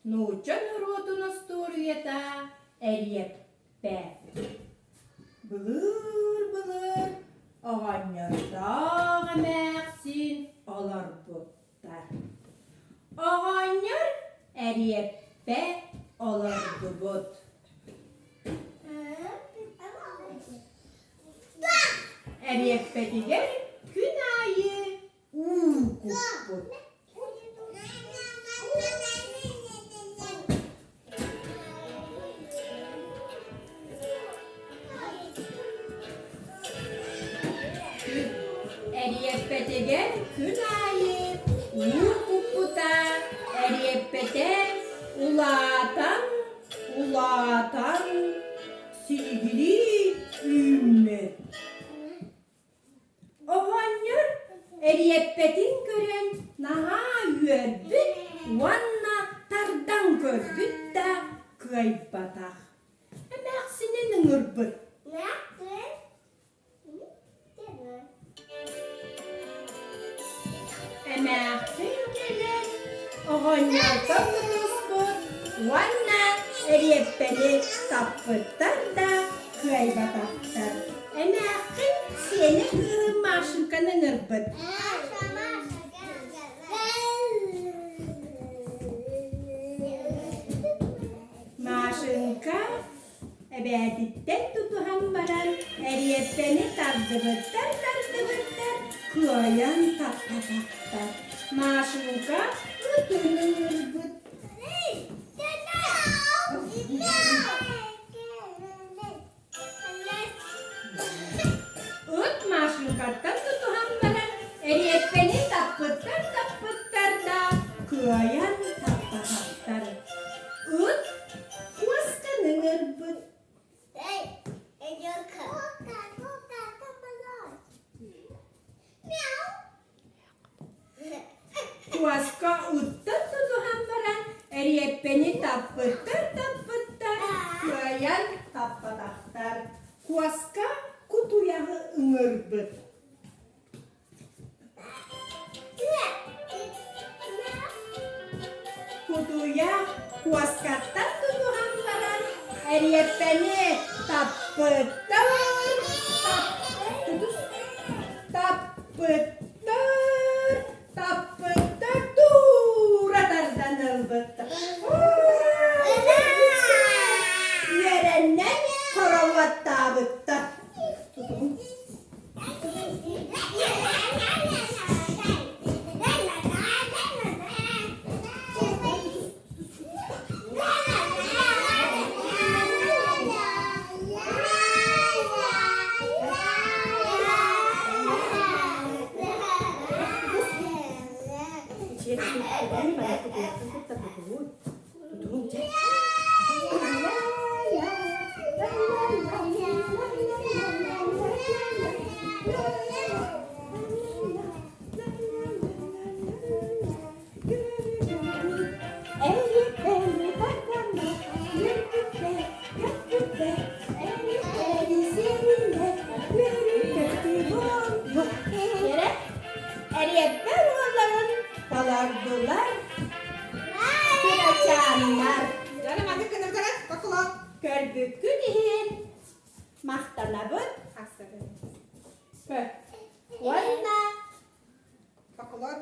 Нуучча норуотун остуоруйата Эриэппэ. Былыыр-былыр оҕонньордоох эмээхсин олорбуттар. Оҕонньор эриэппэ олордубут. Эриэппэтигэр күн аайы уу куппут. Эриэппэтигэр күн аайы уу куппута эриэппэтэ улаатан, улаатан силигилии үүммүт. Оҕонньор эриэппэтин көрөн наһаа үөрбүт уонна тардан көрбүт да кыайбатах. Эмээхсинин ыҥырбыт. Эмээхсин кэлэн оҕонньортон тутуспут уонна эриэппэни таппыттар да кыайбатахтар. Эмээххин сиэнэ кыыһым Машеньканы ыҥырбыт. Машенька эбээтиттэн тутуһан баран эриэппэни тардыбыттар-тардыбыттар, кыайан таппатахтар. Машенька ытын ыҥырбыт. Ыт Машенькаттан тутуһан баран, эриэппэни таппыттар-таппыттар да, кыайан таппатахтар. Ыт куосканы ыҥырбыт. Куоска ыттан тутуһан баран, эриэппэни таппыттар-таппыттар, кыайан таппатахтар. Куоска кутуйаҕы ыҥырбыт. Кутуйах куоскаттан тутуһан баран, эриэппэни таппыттар, таппыттар, таппыттар туура тардан ылбыттар. Үөрэннэн хороводтаабыттар. Эриэппэ уолларын талардылар кырачааннар. Дьэ, маннык гынырдара, поклон. Көрбүккүт иһин махтанабыт. Уонна Поклон.